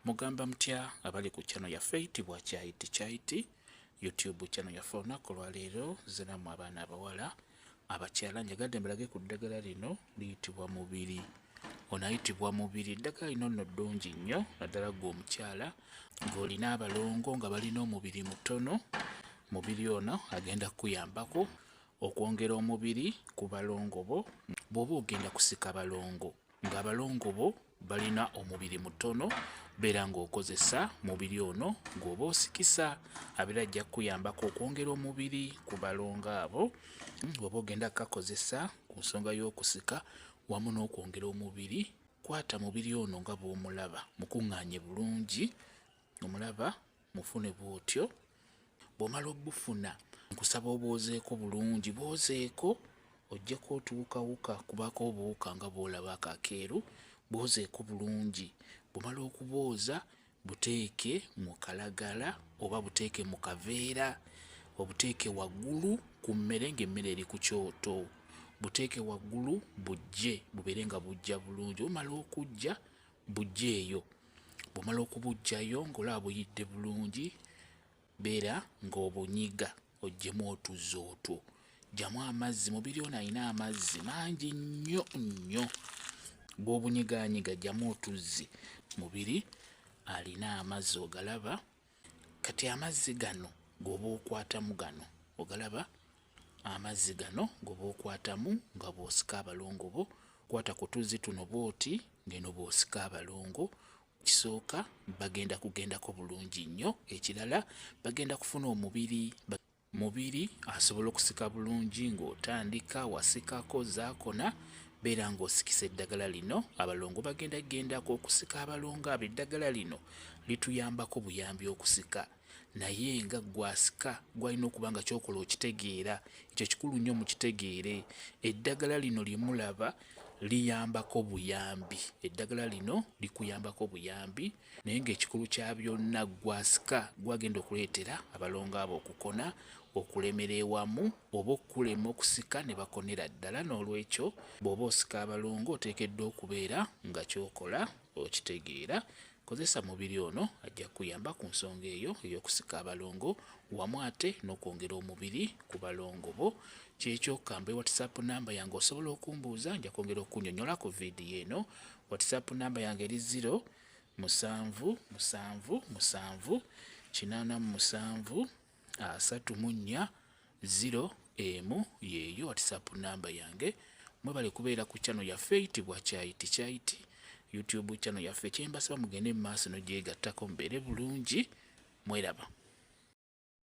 Mugamba mutya abali ku channel yaffe eyitibwa Kyayiti Kyayiti YouTube channel yaffe. Olunaku olwaleero ziramu abaana abawala abakyala njagadde mbalage ku ddagala lino liyitibwa mubiri. Ono ayitibwa mubiri. Eddagala lino nno ddungi nnyo naddala ggwe omukyala ng'olina abalongo nga balina omubiri mutono. Mubiri ono agenda kukuyambako okwongera omubiri ku balongo bo bw'oba ogenda kusika balongo. Ng'abalongo bo balina omubiri mutono, beera ng'okozesa mubiri ono gw'oba osikisa, abeera ajja kukuyambako okwongera omubiri ku balongo abo. Bw'oba ogenda kukakozesa ku nsonga y'okusika wamu n'okwongera omubiri, kwata mubiri ono nga bw'omulaba, mukuŋŋaanye bulungi, omulaba mufune bw'otyo. Bw'omala obufuna nkusaba obwozeeko bulungi, bwozeeko oggyeko otuwukawuka kubaako obuwuka nga bw'olaba ako akeeru, bwozeeko bulungi. Bw'omala okubwoza buteeke mu kalagala oba buteeke mu kaveera, obuteeke waggulu ku mmere ng'emmere eri ku kyoto, buteeke waggulu buggye bubeere nga buggya bulungi. Bumala okuggya buggyeeyo, bw'omala okubuggyayo ng'olaba buyidde bulungi, beera ng'obunyiga oggyemu otuzzi otwo, ggyamu amazzi, mubiri ono alina amazzi mangi nnyo nnyo. Bw'obunyigaanyiga ggyamu otuzzi, mubiri alina amazzi ogalaba. Kati amazzi gano g'oba okwatamu gano ogalaba, amazzi gano g'oba okwatamu nga bw'osika abalongo bo, kwata ku tuzzi tuno bw'oti ng'eno bw'osika abalongo. Ekisooka bagenda kugendako bulungi nnyo, ekirala bagenda kufuna omubiri mubiri asobola okusika bulungi ng'otandika wasikako zaakona, beera ng'osikisa eddagala lino abalongo bagenda kugendako okusika abalongo abo. Eddagala lino lituyambako buyambi okusika, naye nga ggwe asika gw'alina okuba nga ky'okola okitegeera. Ekyo kikulu nnyo mukitegeere. Eddagala lino lye mulaba liyambako buyambi, eddagala lino likuyambako buyambi, naye ng'ekikulu kya byonna ggwe asika gw'agenda okuleetera abalongo abo okukona, okulemera ewamu oba okukulema okusika ne bakonera ddala. Noolwekyo bw'oba osika abalongo oteekeddwa okubeera nga ky'okola okitegeera. Kozesa mubiri ono ajja kukuyamba ku nsonga eyo ey'okusika abalongo wamu ate n'okwongera omubiri ku balongo bo. Kyekyo kambe WhatsApp namba yange osobola okumbuuza nja kwongera okukunyonyola ku vidiyo eno. WhatsApp namba yange eri 0 7 7 7 87 34 0 emu yeeyo WhatsApp namba yange. Mwebale kubeera ku channel yaffe eyitibwa Kyayiti Kyayiti YouTube channel yaffe. Kyembasaba mugende mu maaso nogyegattako mubeere bulungi mweraba.